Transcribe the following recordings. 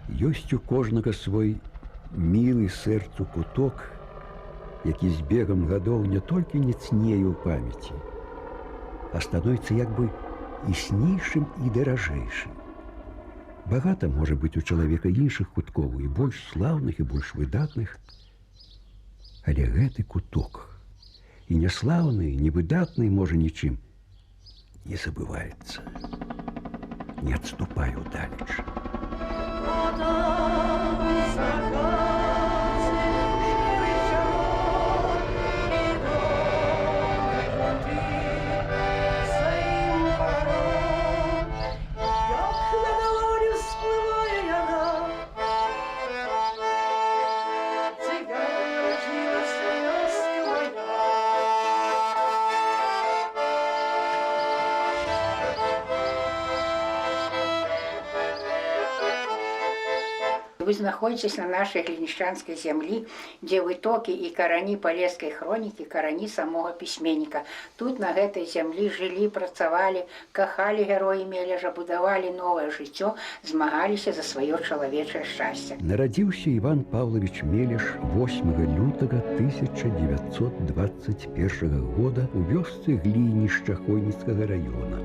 Ёсць у кожнага свой мілы сэрцу куток, які з бегам гадоў не толькі не цнее ў памяці, а становіцца як бы існейшым і даражэйшым. Багата можа быць у чалавека іншых куткоў, і больш слаўных, і больш выдатных, але гэты куток і не слаўны, не выдатны, можа, нічым, не забываецца, не адступае ўдалеч. Вы знаходзіцеся на нашай глінішчанскай зямлі, дзе вытокі і карані палескай хронікі, карані самога пісьменніка. Тут на гэтай зямлі жылі, працавалі, кахалі героі Мележа, будавалі новае жыццё, змагаліся за сваё чалавечае шчасце. Нарадзіўся Іван Павлович Мележ 8 лютага 1921 года у вёсцы Глінішча Хойніцкага раёна.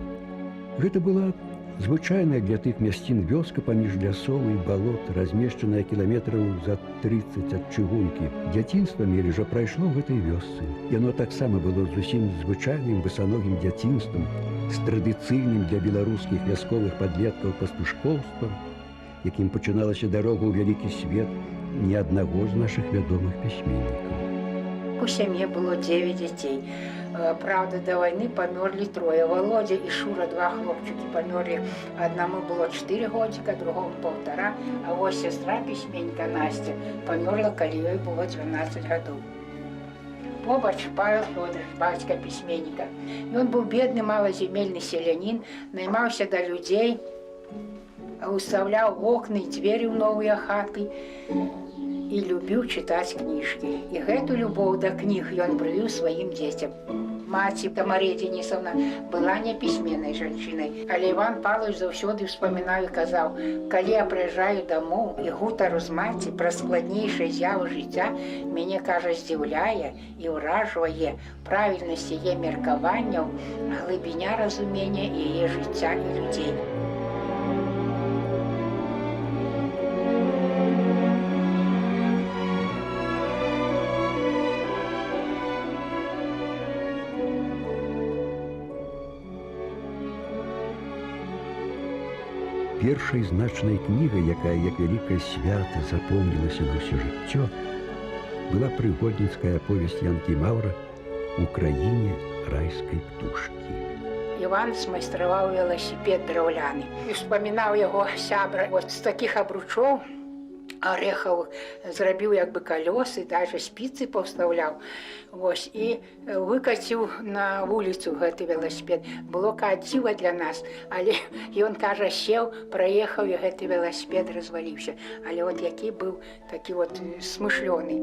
Гэта была звычайная для тых мясцін вёска паміж лясоў і балот, размешчаная кіламетраў за 30 ад чыгункі. Дзяцінства Мележа прайшло ў гэтай вёсцы. Яно таксама было зусім звычайным басаногім дзяцінствам, з традыцыйным для беларускіх вясковых падлеткаў пастушкоўствам, якім пачыналася дарога ў вялікі свет ні аднаго з нашых вядомых пісьменнікаў. У сям'і было 9 дзяцей. Праўда, да вайны памёрлі трое. Володя і Шура, два хлопчыкі, памёрлі. Аднаму было 4 годзіка, другому паўтара, а вось сястра пісьменніка Настя памёрла, калі ёй было 12 гадоў. Побач Павел Фёдорович, бацька пісьменніка. Ён быў бедны малаземельны селянін, наймаўся да людзей, устаўляў вокны і дзверы ў новыя хаты і любіў чытаць кніжкі. І гэту любоў да кніг ён прывіў сваім дзецям. Маці Марія Денисовна была непісьменнай жанчынай, але Іван Павлович заўсёды ўспамінаў і казаў: калі я прыязджаю дамоў і гутару з маці пра складнейшыя з'явы жыцця, мяне, кажа, здзіўляе і ўражвае правільнасць яе меркаванняў, глыбіня разумення яе жыцця і людзей. Першай значнай кнігай, якая як вялікае свята запомнілася на ўсё жыццё, была прыгодніцкая аповесць Янкі Маўра «У краіне райскай птушкі». Іван змайстраваў веласіпед драўляны. І ўспамінаў яго сябра, вот з такіх абручоў арэхавых зрабіў як бы калёсы, даже спіцы паўстаўляў. Вось, і выкаціў на вуліцу гэты веласіпед. Было дзіва для нас, але ён, кажа, сеў, праехаў, і гэты веласіпед разваліўся. Але вот які быў такі вот смышлёны.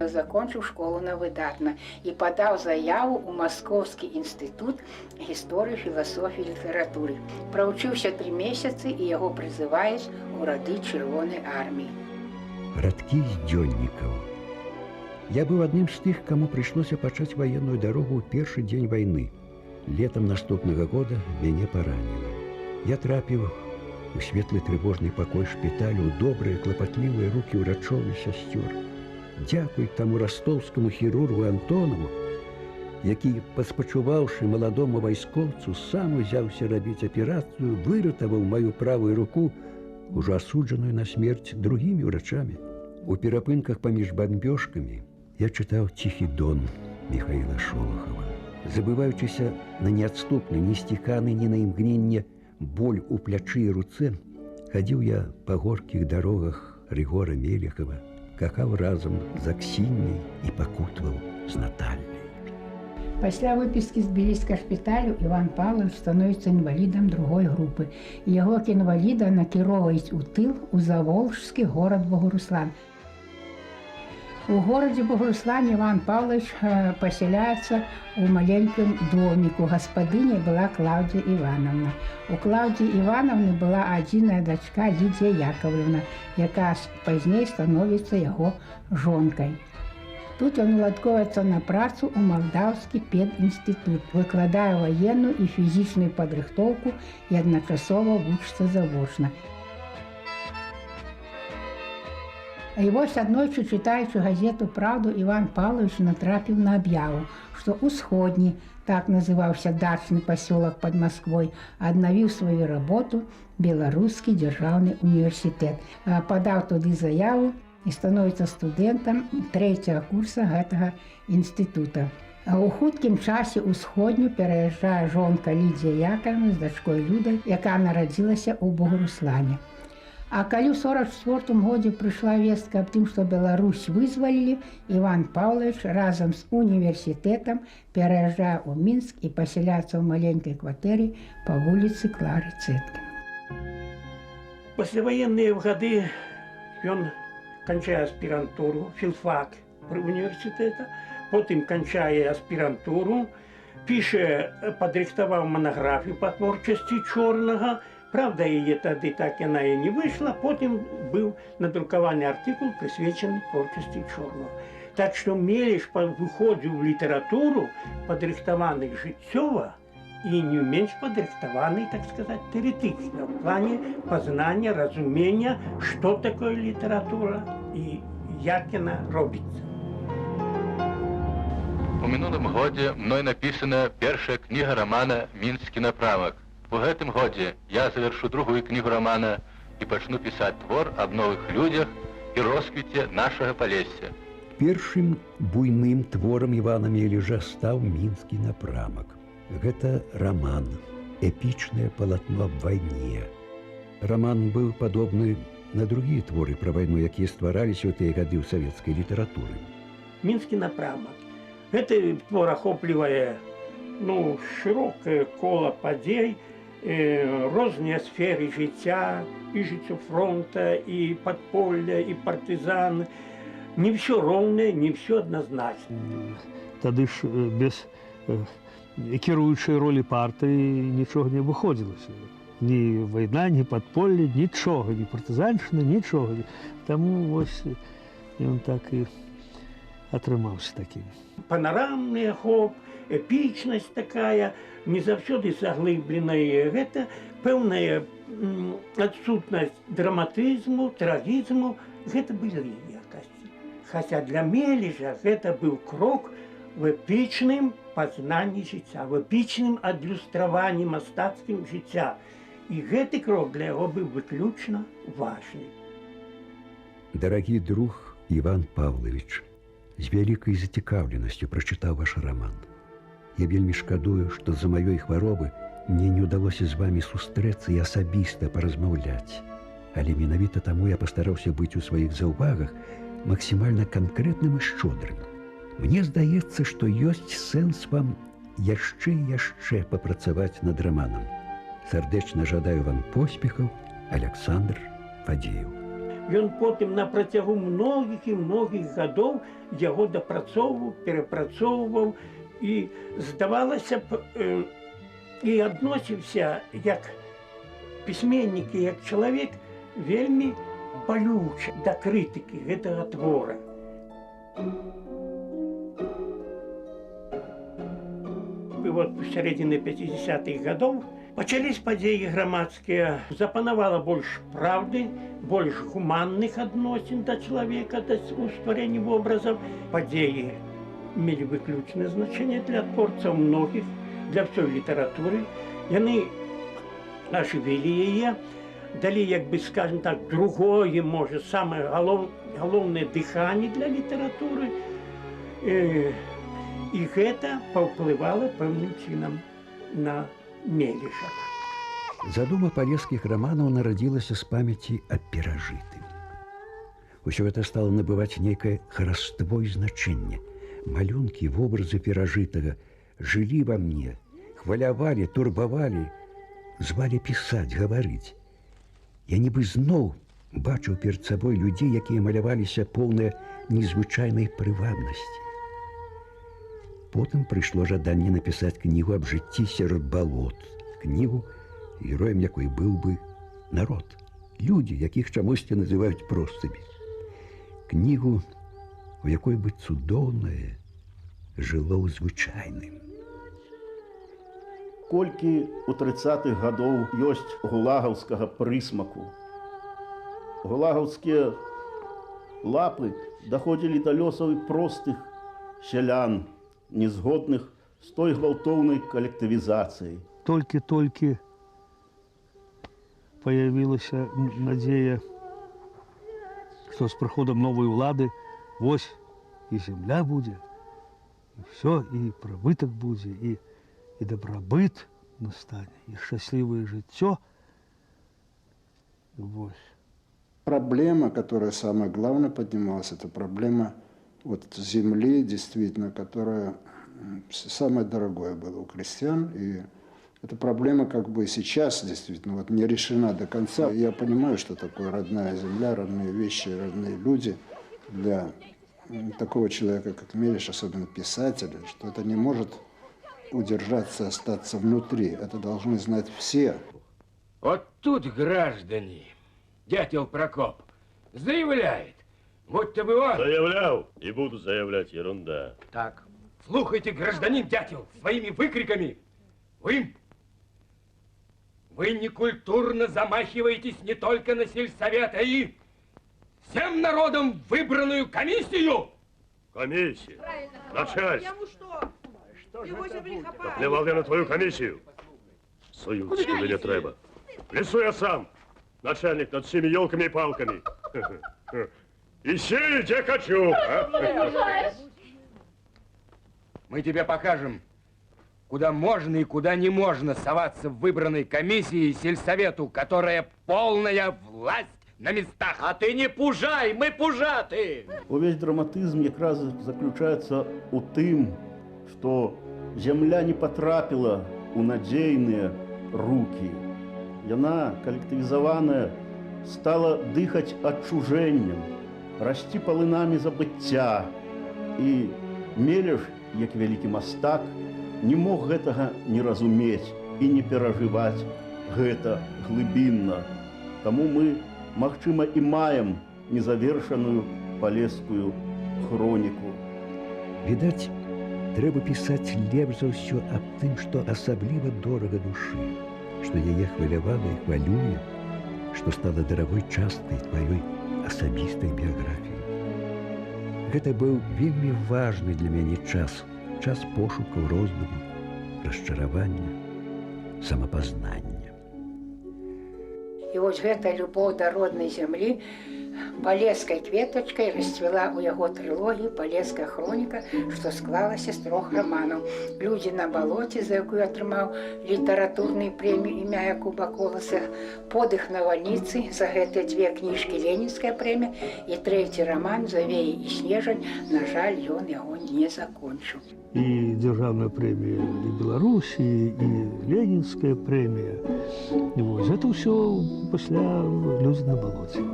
Закончыў школу на выдатна і падаў заяву ў Маскоўскі інстытут гісторыі, філасофіі, літаратуры. Правучыўся 3 месяцы, і яго прызываюць у рады Чырвонай арміі. Радкі з дзённікаў. Я быў адным з тых, каму прыйшлося пачаць ваенную дарогу ў першы дзень вайны. Летам наступнага года мяне параніла. Я трапіў у светлы трывожны пакой шпіталю, у добрыя, клапатлівыя рукі ўрачоў і сясцёр. Дзякуй таму растоўскаму хірургу Антонаву, які, паспачуваўшы маладому вайскоўцу, сам узяўся рабіць аперацыю, выратаваў маю правую руку, ужо асуджаную на смерць другімі ўрачамі. У перапынках паміж бамбёжкамі я чытаў «Ціхі дон» Михаила Шолохова, забываючыся на неадступны, не сціханы ні на імгненне боль у плячы і руцэ, хадзіў я па горкіх дарогах Рыгора Мелехава, кахаў разам з Аксінняй і пакутваў з Наталляй. Пасля выпіскі з Тбіліскага шпіталю Іван Павлович становіцца інвалідам другой групы. І яго як інваліда накіроўваюць у тыл у заволжскі горад Бугуруслан. У горадзе Бугуруслане Іван Павлович пасяляецца ў маленькім доміку. Гаспадыняй была Клаўдія Івановна. У Клаўдіі Івановны была адзіная дачка Лідзія Яковлевна, якая пазней становіцца яго жонкай. Тут ён уладковаецца на працу ў Малдаўскі педінстытут, выкладае ваенную і фізічную падрыхтоўку і адначасова вучыцца завочна. І вось аднойчы, чытаючы газету «Праўду», Іван Павлович натрапіў на аб'яву, што Усходні, так называўся дачны пасёлак пад Масквой, аднавіў сваю работу Беларускі дзяржаўны універсітэт. Падаў туды заяву і становіцца студэнтам трэцяга курса гэтага інстытута. У хуткім часе Усходню пераязджае жонка Лідзія Якаўна з дачкой Людай, якая нарадзілася ў Бугуруслане. А калі ў 44 годзе прыйшла вестка аб тым, што Беларусь вызвалілі, Іван Павлович разам з універсітэтам пераязджае ў Мінск і пасяляецца ў маленькай кватэры па вуліцы Клары Цэткін. Пасляваенныя гады ён канчае аспірантуру, філфак пры універсітэта, потым канчае аспірантуру, піша, падрыхтаваў манаграфію па творчасці Чорнага. Праўда, яе тады так яна і не выйшла, потым быў надрукаваны артыкул, прысвечаны творчасці Чорнага. Так што Мележ выходзіў у літаратуру, падрыхтаваны жыццёва і не менш падрыхтаваны, так сказать, тэарэтычна, ў плане пазнання, разумення, што такое літаратура і як яна робіцца. У мінулым годзе мной напісана першая кніга рамана «Мінскі напрамак». У гэтым годзе я завершу другую кнігу рамана і пачну пісаць твор аб новых людзях і росквіце нашага Палесся. Першым буйным творам Івана Мележа стаў «Мінскі напрамак». Гэта раман, эпічнае палатно аб вайне. Раман быў падобны на другія творы пра вайну, якія ствараліся ў тыя гады ў савецкай літаратуры. «Мінскі напрамак». Гэты твор ахоплівае, шырокае кола падзей, розныя сферы жыцця, і жыццё фронта, і падполля, і партызан. Не ўсё роўнае, не ўсё адназначна. Тады ж без кіруючай ролі партыі нічога не абыходзілася. Ні вайна, ні падполле, нічога, ні партызаншчына, нічога. Таму вось ён так і атрымаўся такім. Панарамны ахоп, эпічнасць такая, не заўсёды заглыбленая. Гэта пэўная адсутнасць драматызму, трагізму, гэта былі якасці. Хаця для Мележа гэта быў крок в эпічным пазнанні жыцця, в эпічным адлюстраванні мастацкім жыцця. І гэты крок для яго быў выключна важны. Дарагі друг Іван Павлович, з вялікай зацікаўленасцю прачытаў ваш раман. Я вельмі шкадую, што з-за маёй хваробы мне не ўдалося з вамі сустрэцца і асабіста паразмаўляць. Але менавіта таму я пастараўся быць у сваіх заўвагах максімальна канкрэтным і шчодрым. Мне здаецца, што ёсць сэнс вам яшчэ і яшчэ папрацаваць над раманам. Сардэчна жадаю вам поспехаў, Александр Фадзеев. Ён потым на працягу многіх і многіх гадоў яго дапрацоўваў, перапрацоўваў і, здавалася б, і адносіўся як пісьменнік і як чалавек вельмі балюча да крытыкі гэтага твора. І вот у сярэдзіны 50-х гадоў пачались падзеі грамадскія, запанавала больш праўды, больш гуманных адносін да чалавека, да у стварэнні вобразаў. Падзеі мелі выключнае значэнне для творцаў многіх, для ўсёй літаратуры. Яны ажывілі яе, далі, як бы, скажем так, другое, можа, самае галоўнае дыханне для літаратуры. І гэта паўплывала пэўным чынам на Мележа. Задума палескіх раманаў нарадзілася з памяці аб перажытым. Усё гэта стала набываць нейкае хараство і значэнне. Малюнкі, вобразы перажытага жылі ва мне, хвалявалі, турбавалі, звалі пісаць, гаварыць. Я нібы зноў бачыў перад сабой людзей, якія маляваліся поўныя незвычайнай прывабнасці. Потым прыйшло жаданне напісаць кнігу аб жыцці сярод балот, кнігу, героем якой быў бы народ, людзі, якіх чамусьці называюць простымі. Кнігу, у якой бы цудоўнае жыло ў звычайным. Колькі ў 30-х гадоў ёсць гулагаўскага прысмаку. Гулагаўскія лапы даходзілі да лёсаў і простых сялян, незгодных з той гвалтоўнай калектывізацыяй. Толькі-толькі появілася надзея, што з прыходам новай улады вось і зямля будзе, і ўсё, і прыбытак будзе, і дабрабыт настане, і шчаслівае жыццё. Вось. Проблема, которая самое главное поднималась, это проблема вот земли, действительно, которая самое дорогое было у крестьян. И эта проблема как бы сейчас действительно вот не решена до конца. Я понимаю, что такое родная земля, родные вещи, родные люди для такого человека, как Мележ, особенно писателя, что это не может удержаться, остаться внутри. Это должны знать все. Вот тут, граждане, дятел Прокоп заявляет, будто бы он... Заявлял и буду заявлять, ерунда. Так, слухайте, гражданин дятел, своими выкриками. Вы некультурно замахиваетесь не только на сельсовет, а и всем народом выбранную комиссию. Комиссия? Начальство. Ему что? Его земли Да плевал я на твою комиссию. Суюць тебе не треба. В лесу я сам. Начальник над всеми елками и палками. И сею, где хочу. А? Мы тебе покажем, куда можно и куда не можно соваться в выбранной комиссии и сельсовету, которая полная власть на местах. А ты не пужай, мы пужаты. Увесь драматызм якраз заключаецца ў тым, што зямля не патрапіла ў надзейныя рукі. Яна, калектывізаваная, стала дыхаць адчужэннем, расці палынамі забыцця. І Мележ, як вялікі мастак, не мог гэтага не разумець і не перажываць гэта глыбінна. Таму мы, магчыма, і маем незавершаную палескую хроніку. Відаць, трэба пісаць лепш за ўсё аб тым, што асабліва дорага душы, што яе хвалявала і хвалюе, што стала дарагой часткай тваёй асабістай біяграфіі. Гэта быў вельмі важны для мяне час, час пошукаў роздуму, расчаравання, самапазнання. І вось гэта любоў да роднай зямлі палескай кветачкай расцвіла ў яго трылогіі «Палеская хроніка», што склалася з трох раманаў. «Людзі на балоце», за якую атрымаў літаратурную прэмію імя Якуба Коласа, «Подых навальніцы», за гэтыя дзве кніжкі Ленінская прэмія, і трэці раман «Завеі і снежань», на жаль, ён яго не закончыў. І дзяржаўная прэмія і Беларусі, і Ленінская прэмія. Вось, гэта ўсё пасля «Людзі на балоце».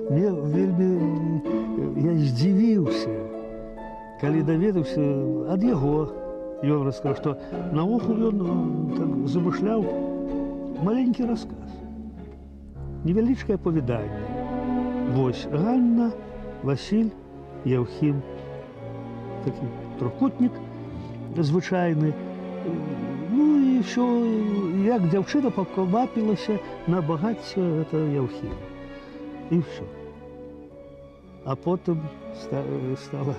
Мне вельмі, я здзівіўся, калі даведаўся ад яго. Ён расказаў, што наогул ён так замышляў маленькі расказ, невялічкае апавяданне. Вось Ганна, Васіль, Яўхім, такі трохкутнік звычайны. Ну і ўсё, як дзяўчына паквапілася на багацце, гэта Яўхім. І ўсё. А потым стала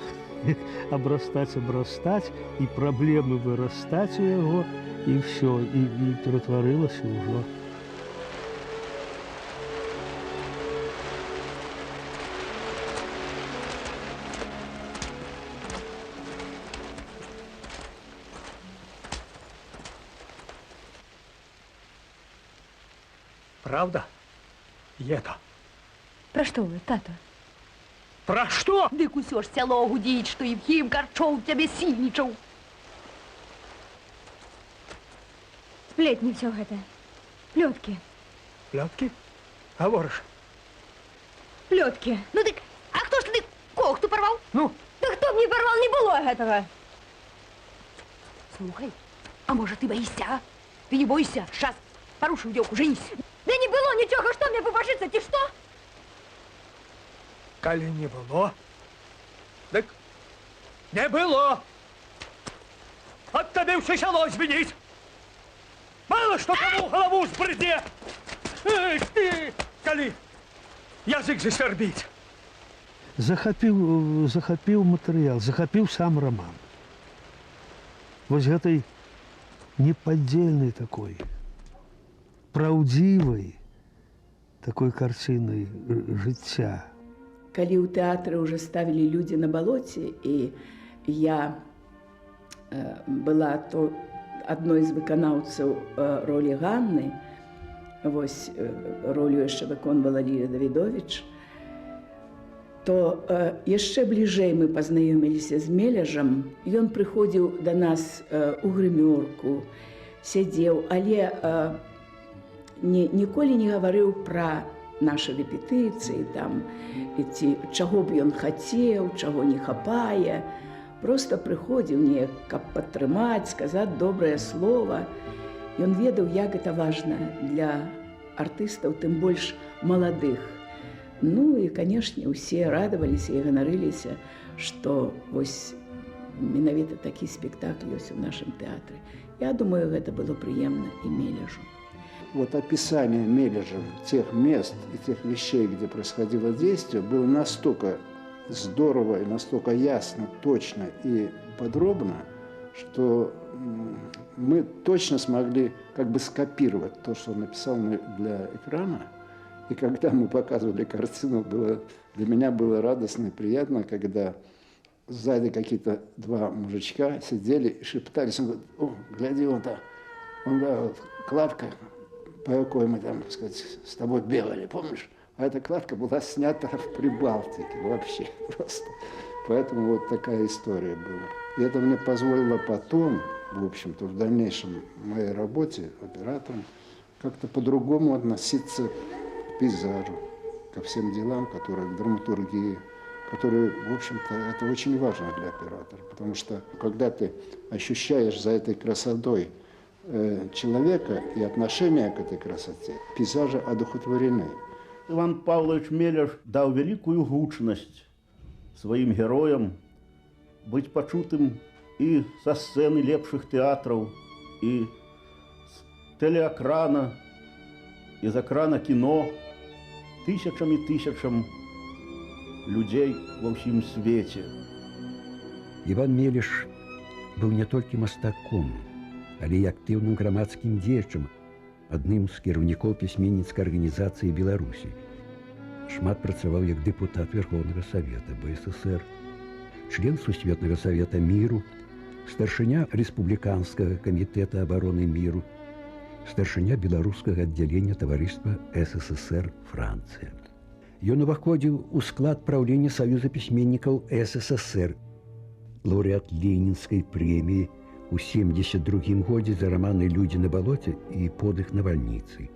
абрастаць, абрастаць, і праблемы вырастаць у яго, і ўсё, і ператварылася ўжо. Правда? Это. Пра што вы, тата? Пра што? Дык усё ж сяло гудзіць, што Евхім Карчоў цябе сільнічаў. Сплетні ўсё гэта. Плёткі. Плёткі? Гаворыш? Плёткі. Ну дык, а хто ж тады Ну? Да хто б не парваў, не было гэтага. Слухай, а можа, ты баішся, а? Ты не бойся, сейчас парушыў дзеўку, женись. Да не было нічога, што мне пабажыцца, ці што? Калі не было, дык не было. Ад табе ўсё сяло звініць. Мала што каму галаву збрыдзе. Эх ты, калі язык засвярбіць. Захапіў матэрыял, захапіў сам раман. Вось гэтай непаддзельнай такой, праўдзівай такой карцінай жыцця. Калі ў тэатры ўжо ставілі «Людзі на балоце», і я была то адной з выканаўцаў ролі Ганны, вось, ролю яшчэ выконвала Лілія Давідович, то яшчэ бліжэй мы пазнаёміліся з Мележам. Ён прыходзіў да нас у грымёрку, сядзеў, але ніколі не гаварыў пра нашы рэпетыцыі там, ці чаго б ён хацеў, чаго не хапае. Просто прыходзіў неяк, каб падтрымаць, сказаць добрае слово. Ён ведаў, як это важна для артыстаў, тым больш маладых. Ну і, канешне, усе радаваліся і ганарыліся, што вось менавіта такі спектакль ёсць у нашым тэатры. Я думаю, гэта было прыемна і Мележу. Вот описание Мележем тех мест и тех вещей, где происходило действие, было настолько здорово и настолько ясно, точно и подробно, что мы точно смогли как бы скопировать то, что он написал для экрана. И когда мы показывали картину, для меня было радостно и приятно, когда сзади какие-то два мужичка сидели и шептались. Он говорит: «О, гляди, вон там, вон, да, вот, кладка, по какой мы там, так сказать, с тобой бегали, помнишь?» А эта кладка была снята в Прибалтике вообще просто. Поэтому вот такая история была. И это мне позволило потом, в общем-то, в дальнейшем моей работе оператором как-то по-другому относиться к пейзажу, ко всем делам, которые к драматургии, которые, в общем-то, это очень важно для оператора, потому что когда ты ощущаешь за этой красотой человека и отношение к этой красоте, пейзажи одухотворены. Іван Паўлавіч Мележ даў вялікую гучнасць сваім героям быць пачутым і са сцэны лепшых тэатраў, і з тэлеэкрана, і з экрана кіно тысячам і тысячам людзей ва ўсім свеце. Іван Мележ быў не толькі мастаком, але і актыўным грамадскім дзеячам, адным з кіраўнікоў пісьменніцкай арганізацыі Беларусі. Шмат працаваў як дэпутат Вярхоўнага Савета БССР, член Сусветнага савета міру, старшыня Рэспубліканскага камітэта абароны міру, старшыня беларускага аддзялення таварыства СССР Францыя. Ён уваходзіў у склад праўлення Саюза пісьменнікаў СССР, лаўрэат Ленінскай прэміі у 72 годзе за раманы «Людзі на балоце» і «Подых навальніцы».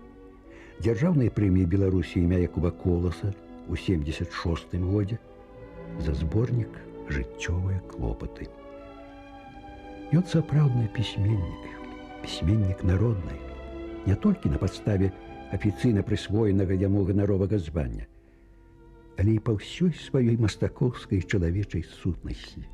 Дзяржаўнай прэміі Беларусі імя Якуба Коласа у 76 годзе за зборнік «Жыццёвыя клопаты». Ён сапраўдны пісьменнік, пісьменнік народны, не толькі на падставе афіцыйна прысвоенага яму ганаровага звання, але і па ўсёй сваёй мастакоўскай чалавечай сутнасці.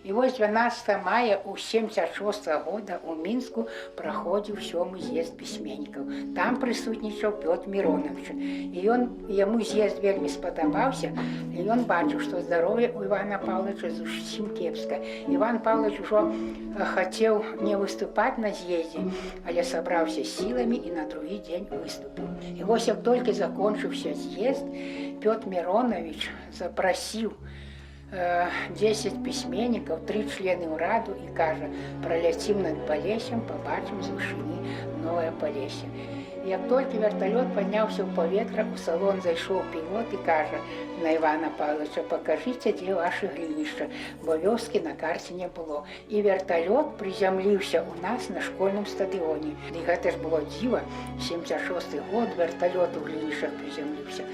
І вось 12 мая у 76 года у Мінску праходзіў сёмы з'езд пісьменнікаў. Там прысутнічаў Пётр Міронавіч. І ён, яму з'езд вельмі спадабаўся, і ён бачыў, што здароўе у Івана Паўлавіча зусім кепска. Іван Паўлавіч ужо хацеў не выступаць на з'ездзе, але сабраўся сіламі і на другі дзень выступіў. І вось як толькі закончыўся з'езд, Пётр Міронавіч запрасіў 10 пісьменнікаў, тры члены ўраду і кажа: «Праляцім над Палессем, пабачым з вышыні новае Палессе». Як толькі верталёт падняўся ў паветра, у салон зайшоў пілот і кажа на Івана Павловича: «Пакажыце, дзе вашы Глінішча», бо вёскі на карце не было. І верталёт прызямліўся ў нас на школьным стадыёне. І гэта ж было дзіва, 76 год, верталёт у Глінішчах прызямліўся.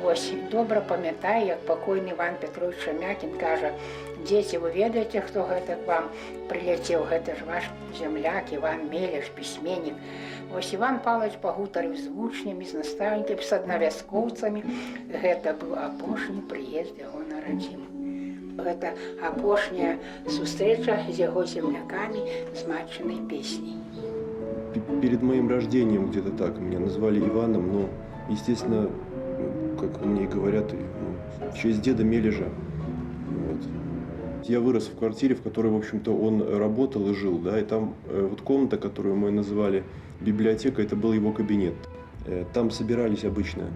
Вось добра памятаю, як пакойны Іван Петрович Шамякін кажа: «Дзеці, вы ведаеце, хто гэта к вам прыляцеў? Гэта ж ваш земляк Іван Мележ, пісьменнік». Вось Іван Павлович пагутарыў з вучнямі, з настаўнікамі, з аднавяскоўцамі. Гэта быў апошні прыезд яго на радзіму. Гэта апошняя сустрэча з яго землякамі, з матчынай песняй. Перед моим рождением где-то так меня назвали Иваном, но, естественно, как мне и говорят, ну, в честь деда Мележа. Вот. Я вырос в квартире, в которой, в общем-то, он работал и жил, да, и там вот комната, которую мы называли библиотека, это был его кабинет. Там собирались обычно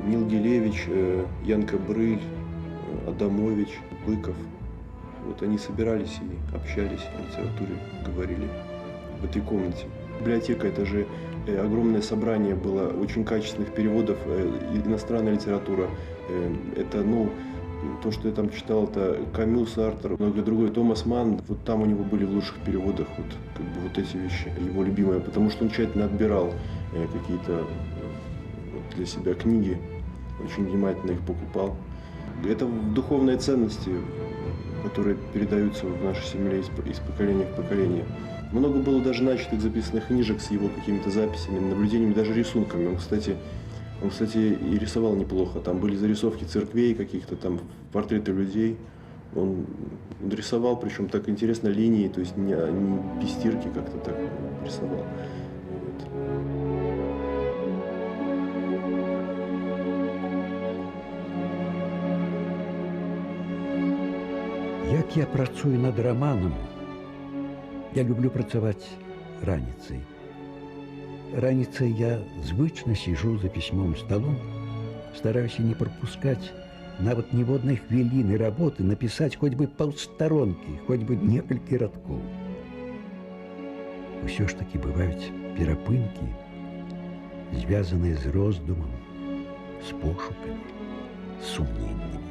Нил Гилевич, Янка Брыль, Адамович, Быков. Вот они собирались и общались о литературе, говорили в этой комнате. Библиотека – это же огромное собрание было очень качественных переводов, иностранная литература. Это, ну, то, что я там читал, это Камю, Сартр, многое другое, Томас Манн. Вот там у него были в лучших переводах вот, как бы, вот эти вещи, его любимые, потому что он тщательно отбирал какие-то вот для себя книги, очень внимательно их покупал. Это духовные ценности, которые передаются в нашей семье из поколения в поколение. Много было даже начатых записанных книжек с его какими-то записями, наблюдениями, даже рисунками. Он, кстати, и рисовал неплохо. Там были зарисовки церквей каких-то, там портреты людей. Он рисовал, причем так интересно, линии, то есть не без стирки как-то так рисовал. Вот. Як я працую над романом, я люблю працаваць раніцай. Раніцай я звычна сижу за пісьмовым столом, стараюся не пропускаць нават ніводнай хвіліны работы, напісаць хоць бы паўстаронкі, хоць бы некалькі радкоў. Усё ж такі бываюць перапынкі, звязаныя з роздумам, з пошукамі, з сумненнямі.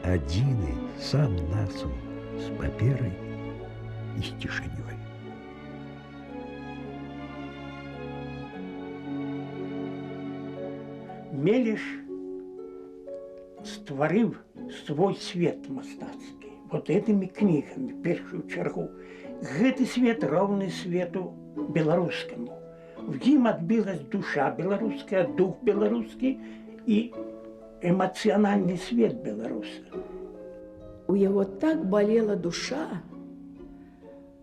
Адзіны сам насам з паперай і з цішынёй. Мележ стварыў свой свет мастацкі вот этими кнігамі, першую чаргу. Гэты свет роўны свету беларускаму. В ім адбілась душа беларуская, дух беларускі і эмацыянальны свет беларуса. У яго так болела душа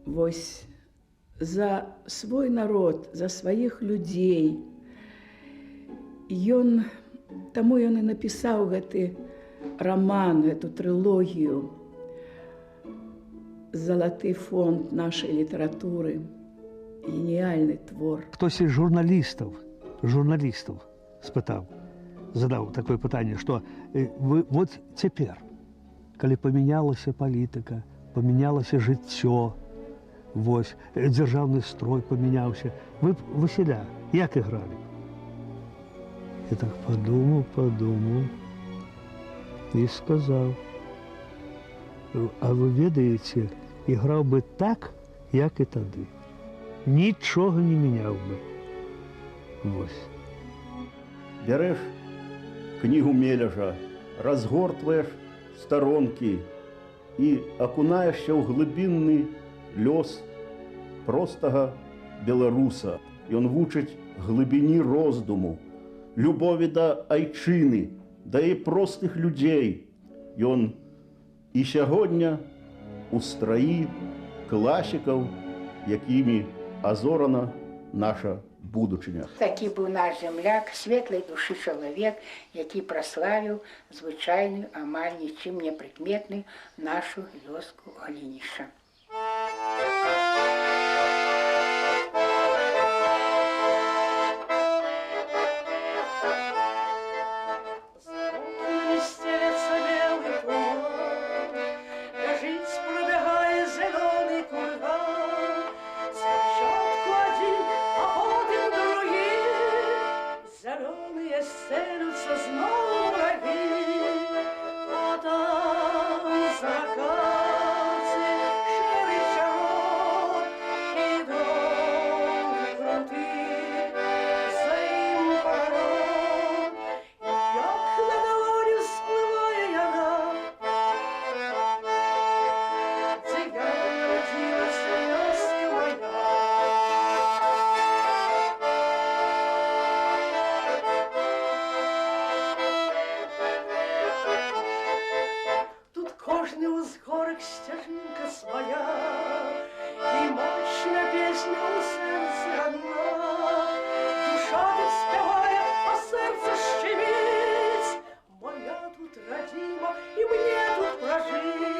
вось за свой народ, за сваіх людзей. Ён, таму ён і напісаў гэты роман, гэту трылогію «Залаты фонд нашай літаратуры». Гениальны твор. Хтось з журналістаў спытаў, задаў такое пытанне, што вы вот цяпер, калі памянялася палітыка, памянялася жыццё, вось, дзяржаўны строй памяняўся, вы б Васіля як ігралі? Я так подумал, подумал и сказал: а вы ведаеце, іграў бы так, як і тады. Нічога не мяняў бы. Вось. Бярэш кнігу Мележа, разгортваеш старонкі і акунаешся ў глыбінны лёс простага беларуса. Ён вучыць глыбіні роздуму, любові да айчыны, да і простых людзей. Ён і сягоння у страі класікаў, якімі азорана наша будучыня. Такі быў наш земляк, светлай душы чалавек, які праславіў звычайную, амаль нічым не прыкметную нашу вёску Глінішча. На ўзгорах сцяжынка свая, і мощна песня ў сэрцы адна. Душа тут спявае, а сэрца шчыміць. Моя тут радзіма, і мне тут пражыць.